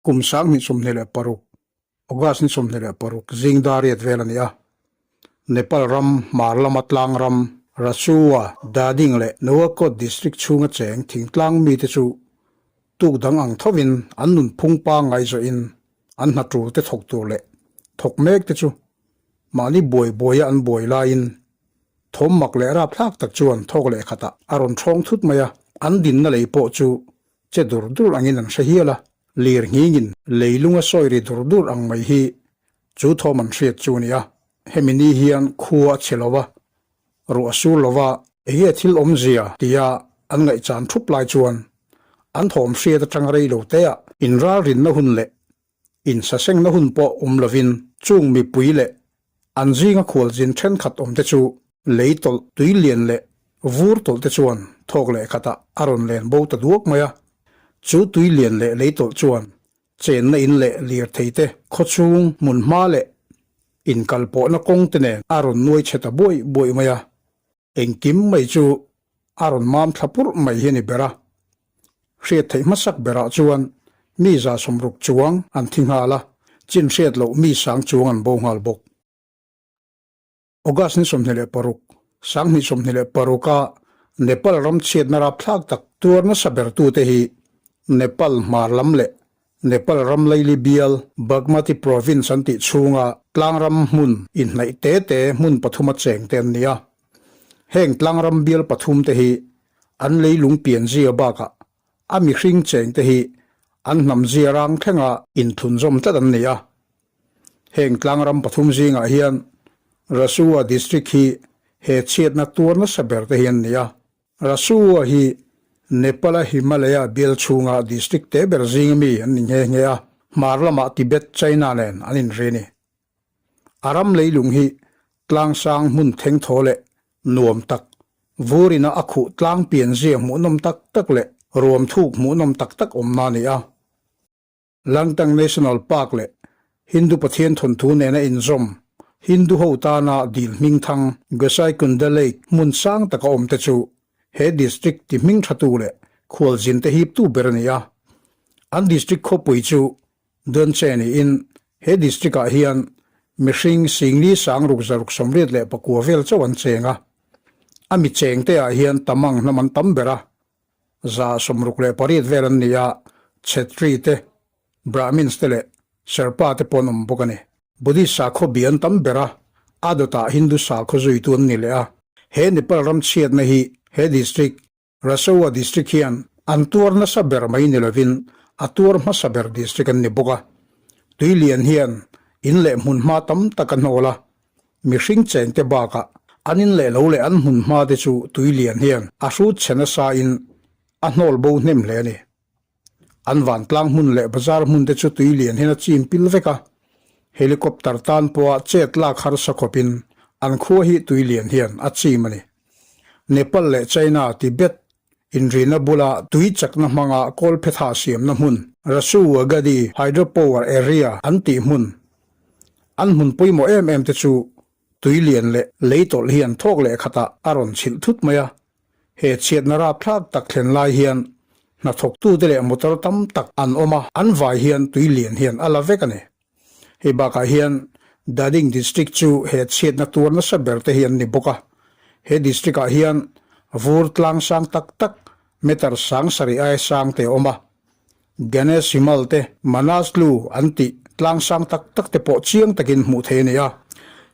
Kum 2026, August ni 26 zing dar riat vel a ni a. Nepal ram hmar lama tlang ram Rasuwa, Dhading leh Nuwakot district chhunga cheng thingtlang mite chu tuk dang ang thovin an nunphung pangngai zawhin an hna tul te thawk tur leh thawk mek te chu mahni buai buaia an buai laiin thawm mak leh rapthlak tak chuan thawk leh khatah a rawn thawng thut mai a, an dinna lei pawh chu che dur dur angin an hre hial a, lir nghingin leilunga sawi ri dur dur ang mai hi chu thawm an hriat chu a ni a, hemi ni hian khua a chhe lo va, ruah a sur lo va, enge thil awmzia tia an ngaihchan thup lai chuan an thawm hriat atang rei lo te ah inralrinna hun leh insasengna hun pawh awm lovin chung mipui leh an zinga khualzin thenkhat awmte chu lei tawlh tui lian leh vur tawlh te chuan thawk leh khatah a rawn len bo ta duak mai a. Chu tui lian leh lei tawlh chuan chenna in leh lirthei te khawchhung hmun hma leh inkalpawhna kawng te nen a rawn nuai chhe ta buaih buaih mai a. Engkim mai chu a rawn mam thla purh mai hi a ni ber a. Hriat theih hmasak berah chuan mi 160 chuang an thi nghal a, chin hriat loh mi sang chuang an bo nghal bawk. August ni 26, 2026 a Nepal ram chhiatna rapthlak tak tuar nasa bertute hi Nepal hmar lam leh Nepal ram laili bial Bagmati Province an tih chhunga tlangram hmun inhnaih te te hmun pathuma cheng te an ni a. Heng tlangram bial pathum te hi an leilung pianzia bakah a mihring cheng te hi an hnam zia rang thlenga inthlunzawm tlat an ni a. Heng tlangram pathum zingah hian Rasuwa District hi he chhiatna tuar nasa ber te hi an ni a. Rasuwa hi Nepal-a Himalaya bial chhunga district te ber zinga mi an ni nghe nghe a, hmar lamah Tibet, China nen an inri a ni. A ram leilung hi tlangsang hmun thengthaw leh nuam tak, vurina a khuh tlang pianzia hmuhnawm tak tak leh ruam thuk hmuhnawm tak tak awmna a ni a. Langtang National Park leh Hindu Pathian thawnthu nena inzawm Hindu ho tana dil hmingthang Gosaikunda Lake hmun sang taka awm te chu he district ti hming thatu leh khualzin te hiptu ber a ni a. An district khawpui chu Dunche niin he district ah hian mihring singli sang ruk zaruk 89 vel chauh an cheng a. A mi chengte ah hian Tamang hnam an tam ber a. 68 vel an ni a, Chhetri te, Brahmins te leh Sherpa te pawh an awm bawk a ni. Buddhist sakhaw bi an tam ber a, a dawtah Hindu sakhaw zuitu an ni leh a. He Nepal ram chhiatna hi he district, Rasuwa district hian an tuar nasa ber mai ni lovin a tuar hmasa ber district an ni bawk a. Tuilian hian in leh hmunhma tam tak a hnawl a, Mihring chengte bakah an in leh lo leh an hmun hma te chu tui lian hian a hrut chhe nasa in a hnawl bo hnem hle a ni. An vantlang hmun leh bazar hmun te chu tui lian hian a chim pil vek a, helicopter tan pawha chet lak harsa khawpin an khua hi tui lian hian a chim a ni. Nepal leh China, Tibet, Inrina bula tui chakna hmanga kawlphetha siamna hmun, Rasuwagadhi Hydropower Area an tih hmun, an hmun pawimawh em em te chu tui lian leh lei tawlh hian thawk leh khatah a rawn chhilh thut mai a. He chhiatna rapthlak tak thlen lai hian hnathawktute leh motor tam tak an awm a, an vai hian tui lian hian a la vek a ni. Hei bakah hian Dhading District chu he chhiatna tuar nasa ber te hi an ni bawk a. He district ah hian vur tlang sang tak tak meter sang sarih aia sang te a awm a. Ganesh Himal te, Manaslu an tih tlang sang tak tak te pawh chiang takin hmuh theih a ni a.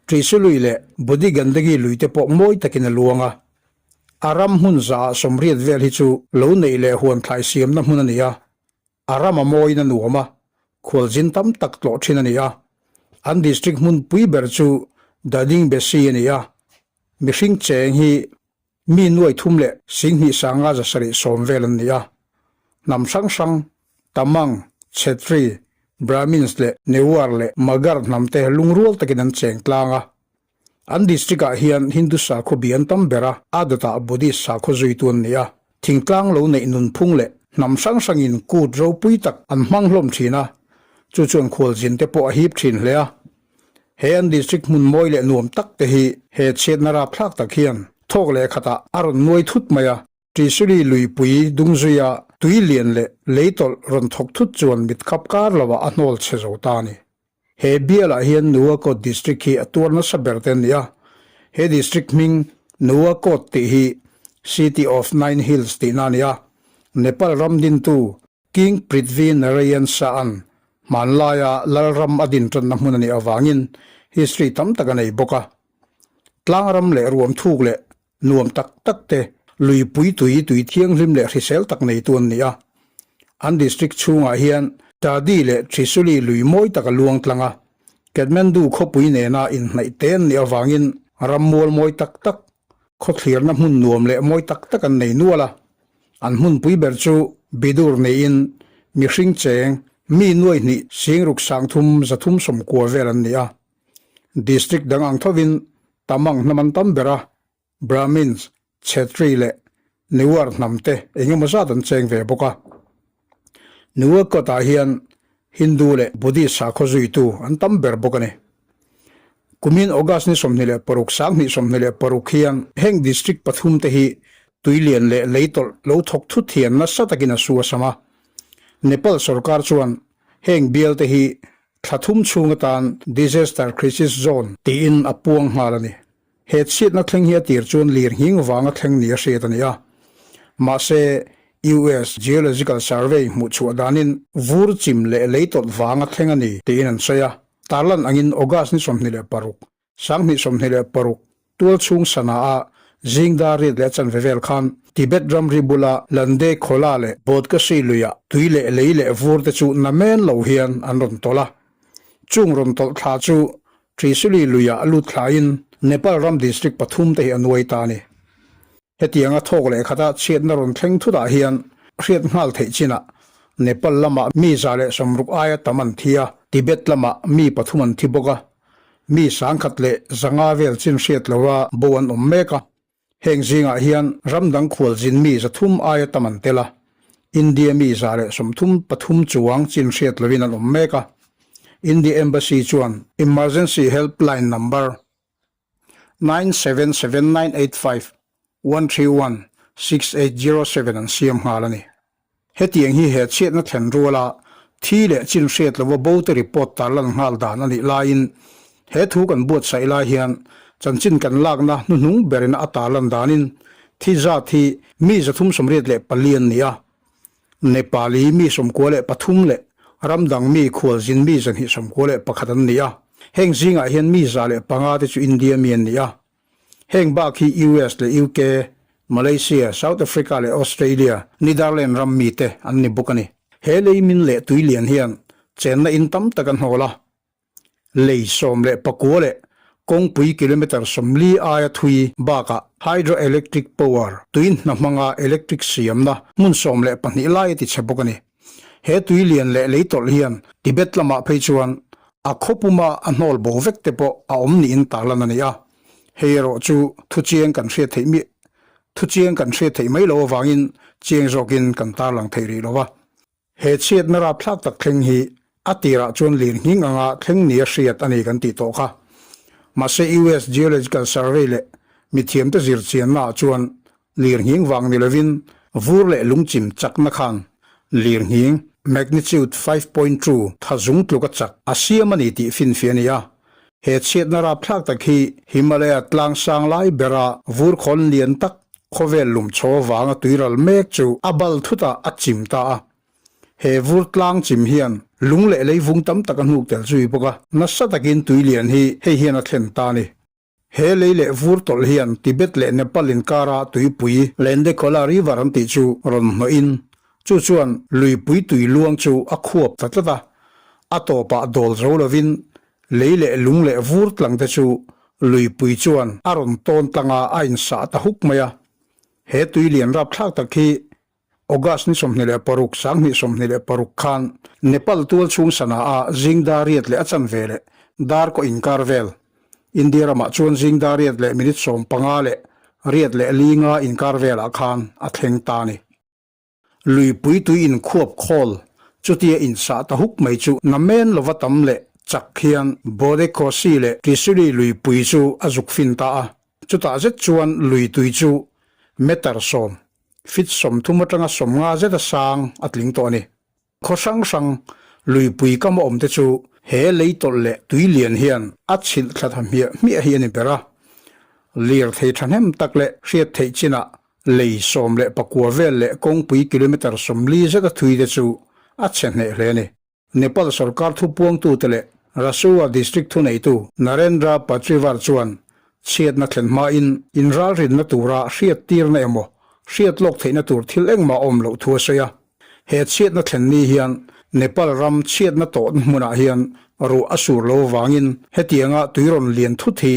Trisu lui leh Budhi Gandaki lui te pawh mawi takin a luang a. A ram hmun zaah 80 vel hi chu lo neih leh huan thlai siamna hmun a ni a. A ram a mawiin a nuam a, khualzin tam tak tlawh thin a ni a. An district hmunpui ber chu Dhading Besi a ni a. Mihring cheng hi mi nuai thum leh 20 570 vel an ni a. Hnam hrang hrang, Tamang, Chhetri, Brahmins leh Newar leh Magar hnamte lungrual takin an cheng tlang a. An district ah hian Hindu sakhaw bi an tam ber a, a dawtah Buddhist sakhaw zuitu an ni a. Thingtlang lo neih nunphung leh hnam hrang hrangin kut ropui tak an hmang hlawm thin a, chu chuan khualzin te pawh a hip thin hle a. He an district hmun mawi leh nuam tak te hi he chhiatna rapthlak tak hian thawk leh khatah a rawn nuai thut mai a. Trisuli luipui dungzuia Tui lian leh lei tawlh rawn thawk thut chuan mit khap kar lovah a hnawl chhe zo ta a ni. He bialah hian Nuwakot District hi a tuar nasa ber te a ni a. He district hming Nuwakot tih hi City of Nine Hills tihna a ni a. Nepal ram dintu King Prithvi Narayan Shah-a'n hmanlaia lalram a din tanna hmun a nih avangin history tam tak a nei bawk a. Tlangram leh ruam thuk leh nuam tak tak te, luipui tui tui thianghlim leh hrisel tak neitu an ni a. An district chhungah hian Tadi leh Trisuli lui mawi tak a luang tlang a, Kathmandu khawpui nena inhnaih te an nih avangin ram mual mawi tak tak, khawthlirna hmun nuam leh mawi tak tak an nei nual a. An hmunpui ber chu Bidur niin mihring cheng mi nuai hnih singruk sangthum 300 sawmkua vel an ni a. District dang ang thovin Tamang hnam an tam ber a, Brahmins, Chhetri leh Newar hnam te eng emaw zat an cheng ve bawk a. Nuwakot-ah hian Hindu leh Buddhist sakhaw zuitu an tam ber bawk a ni. Kumin August ni 26 2026 hian heng district pathum te hi tuilian leh leitawlh lo thawk thut hian nasa takin a su a sam a. Nepal sorkar chuan heng bial te hi Thla thum chhung atan Disaster Crisis Zone tiin a puang nghal a ni. He chhiatna thleng hi a tir chuan lir nghing vanga thleng ni a hriat a ni a. Mahse, US Geological Survey hmuh chhuah danin vur chim leh lei tawlh vanga thleng a ni tiin an sawi a. Tarlan angin August ni 26, 2026, Tualchhung sana a zing dar riat leh chanve vel khan Tibet ramri bula Lande Khola leh Bodkasi luia tui leh lei leh vur te chu namen lo hian an rawn tawlh a. Chung rawn tawlh thla chu Trisuli luia a lut thlain Nepal ram district pathum te hi a nuai ta a ni. Hetianga thawk leh khata chhiatna rawn thleng thutah hian hriat nghal theih chinah Nepal lamah mi 160 aia tam an thi a, Tibet lamah mi pathum an thi bawk a, mi 1000 leh 500 vel chin hriat lova bo an awm mek a. Heng zingah hian ram dang khualzin mi 300 aia tam an tel a, India mi 133 chuang chin hriat lovin an awm mek a. India Embassy chuan Emergency Helpline number 977985 131 6807 an siam nghal a ni. Hetiang hi he chhiatna thlen ruala thi leh chin hriat lova bote report tarlan nghal dan a nih laiin he thu kan buatsaih lai hian chanchin kan lakna hnuhnung berin a tarlan danin thi zat hi mi 384 an ni a, Nepali mi 93 leh ram dang mi khualzin mi 291 an ni a. Heng zingah hian mi 105 te chu India mi an ni a. Heng bak hi US leh UK, Malaysia, South Africa leh Australia, Netherland ram mi te an ni bawk a ni. He lei min leh tui lian hian chenna in tam tak a hnawl a. Lei 19 leh kawngpui kilometre 40 aia thui bakah hydroelectric power, tui hna hmanga electric siamna hmun 12 lai a ti chhe bawk a ni. He tui lian leh lei tawlh hian Tibet lamah phei chuan a khaw puma a hnawl bo vek te pawh a awm niin tarlan a ni a. Hei erawh chu thu chiang kan hriat theih miah thu chiang kan hriat theih mai lo avangin chiang zawkin kan tarlang thei rih lo va. He chhiatna rapthlak tak thleng hi a tirah chuan lir nghing anga thleng nia hriat a ni kan tih tawh kha. Mahse US Geological Survey leh mithiamte zirchiannaah chuan lir nghing vang ni lovin vur leh lungchim chakna khan lir nghing, magnitude 5.2, tha zung tluka chak a siam a ni tih finfiah a ni a. He chhiatna rapthlak tak hi Himalaya tlang sang lai bera vur khawn lian tak Khawvel lum chho avanga tuiral mek chu a bal thutah a chim ta a. He vur tlang chim hian lung leh leivung tam tak a hnuk tel zui bawk a, nasa takin tui lian hi hei hian a thlen ta a ni. He lei leh vur tawlh hian Tibet leh Nepal inkara tuipui Lendekhola River an tih chu rawn hnawhin, chu chuan luipui tui luang chu a khuap ta tlat a, a tawpah dawl zo lovin Lei leh lung leh vur tlang te chu luipui chuan a rawn tawn tlang a, a insah ta huk mai a. He tui lian rapthlak tak hi August ni 26, 2026 khan Nepal tual chhung sana a zing dar riat leh a chanve leh dar kaw inkar vel, India ramah chuan zing dar riat leh minute 15 leh riat leh linga inkar velah khan a thleng ta a ni. Luipui tui inkhuap khawl chutia insah ta huk mai chu namen lova tam leh chak hian Bode Kosi leh Trisuli luipui chu a zuk fin ta a. Chutah zet chuan lui tui chu meter 10. Feet 30 atanga 50 zeta sang a tling tawh a ni. Khaw hrang hrang luipui kam a awmte chu he lei tawlh leh tui lian hian a chhilh thla tha hmiah hmiah hi a ni ber a. Lirthei thahnem tak leh hriat theih chinah lei 19 vel leh kawngpui kilometre 40 zeta thui te chu a chhe hneh hle a ni. Nepal sorkar thupuangtute leh Rasuwa district thuneitu Narendra Patrivar chuan chhiatna thlen hmain inralrinna tura hriattirna emaw hriat lawk theihna tur thil engmah a awm loh thu a sawi a. He chhiatna thlen ni hian Nepal ram chhiatna tawhna hmunah hian ruah a sur lo avangin hetianga tui rawn lian thut hi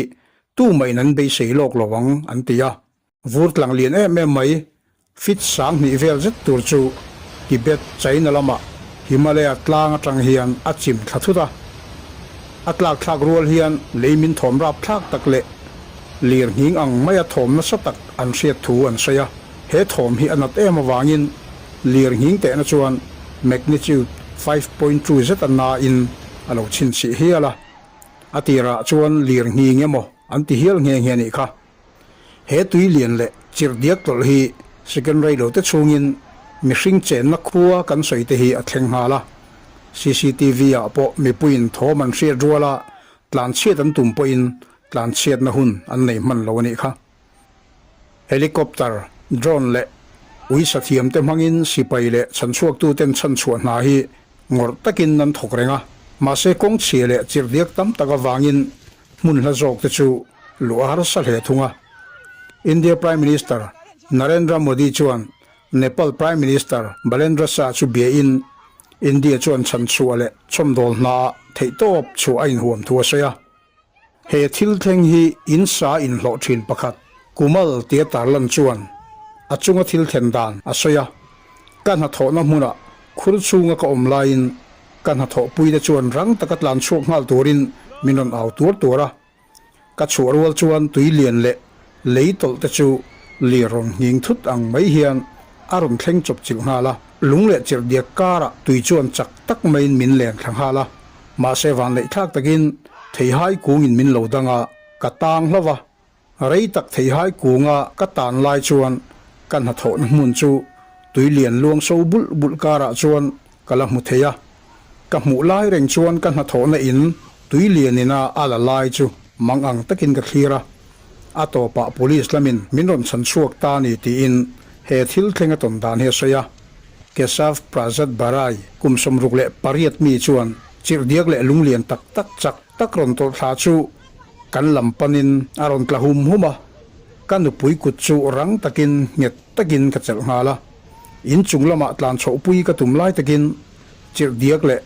tumahin an beisei lawk lo ang an ti a. Vur tlang lian em em mai, feet 2000 vel zet tur chu Tibet, China lama Himalaya tlang atang hian a chim thla thut a. A tlak thlak rual hian lei min thawm rap thlak tak leh lir nghing ang maia thawm nasa tak an hriat thu an sawi a. He thawm hi a nat em avangin lir nghing tehna chuan magnitude 5.2 zet a nain a lo chhinchhiah hial a. A tirah chuan lir nghing emaw an ti hial nghe nghe nih kha. He tui lian leh chirh diak tawlh hi second rei lo te chhungin mihring chenna khua kan sawi te hi a thleng nghal a. CCTV ah pawh mipuiin thawm an hriat rual a, tlanchhiat an tum pawhin tlanchhiatna hun an nei hman lo a nih kha. Helicopter, drone leh uisa thiam te hmangin sipai leh chhanchhuaktuten chhanchhuah hna hi ngawrh takin an thawk reng a. Mahse kawng chhia leh chirh diak tam tak avangin Hmun hla zawk te chu luh a harsa hle thung a. India Prime Minister Narendra Modi chuan Nepal Prime Minister Balendra Shah chu biain India chuan chhanchhuah leh chhawmdawl hnaah theihtawp chhuah a inhuam thu a sawi a. He thil thleng hi in sa inhlawh thin pakhat Kumal tia tarlan chuan a chunga thil thlen dan a sawi a. Ka hnathawhna hmunah khur chhunga ka awm laiin Ka hnathawhpuite chuan rang taka tlan chhuak nghal turin min rawn au tuar tuar a. Ka chhuah rual chuan tui lian leh lei tawlh te chu lir rawn nghing thut ang mai hian a rawn thleng chawp chilh nghal a. Lung leh chirh diak karah tui chuan chak tak maiin min len thla nghal a. Mahse vanleihthlak takin theihai kungin min lo dang a, ka tang hlauh a. Rei tak theihai kunga ka tan lai chuan ka hnathawhna hmun chu tui lian luang so bulh bulh karah chuan ka la hmu thei a. Ka hmuh lai reng chuan ka hnathawhna in tui lian ina a la lai chu mang ang takin ka thlir a. A tawpah police lamin min rawn chhan chhuak ta ni tiin he thil thleng a tawn dan hi a sawi a. Keshav Prasad Barai kum 68 mi chuan chirhdiak leh lunglian tak tak chak tak rawn tawlh thla chu Kan lam panin a rawn tla hum hum a, ka nupui kut chu rang takin nghet takin ka chelh nghal a. In chung lamah tlan chhohpui ka tum lai takin chirh diak leh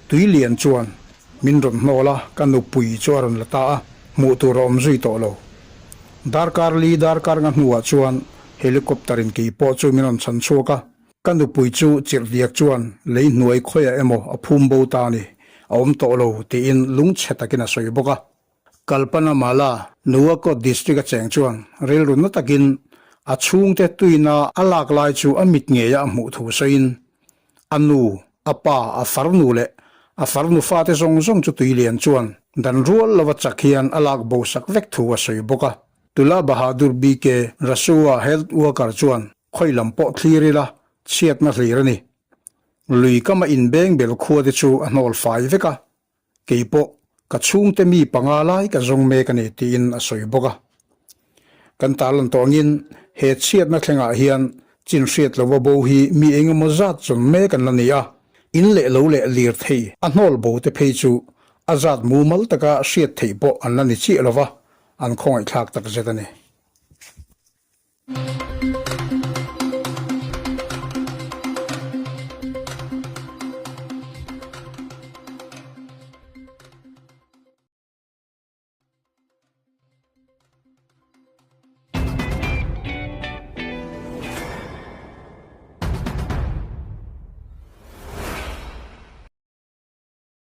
tui lian chuan min rawn hnawl a, ka nupui chu a rawn la ta a, hmuh tur a awm zui tawh lo. Darkar li darkar nga hnuah chuan helicopter in kei pawh chu min rawn chhan chhuak a, Ka nupui chu chirhdiak chuan lei hnuai khawiah emaw a phum bo ta a ni, a awm tawh lo tiin lungchhe takin a sawi bawk a. Kalpana Mala, Nuwakot District a cheng chuan rilru na takin a chhungte tuina a lak lai chu a mit ngeia a hmuh thu sawiin a nu, a pa, a farnu leh a farnu fate zawng zawng chu tuilian chuan dan rual lova chak hian a lak bo sak vek thu a sawi bawk a. Tula Bahadur BK Rasuwa Health Worker chuan Khawi lam pawh thlir ila chhiatna hlir a ni. Lui kama inbeng bel khua te chu a hnawl fai vek a, kei pawh ka chhungte mi panga lai ka zawng mek a ni tiin a sawi bawk a. Kan tarlan tawh angin he chhiatna thlengah hian chin hriat lova bo hi mi eng emaw zat zawn mek an la ni a, in leh lo leh lir thei a hnawl bo te phei chu a zat mumal taka hriat theih pawh an la ni chiah lova, an khawngaihthlak takzet a ni.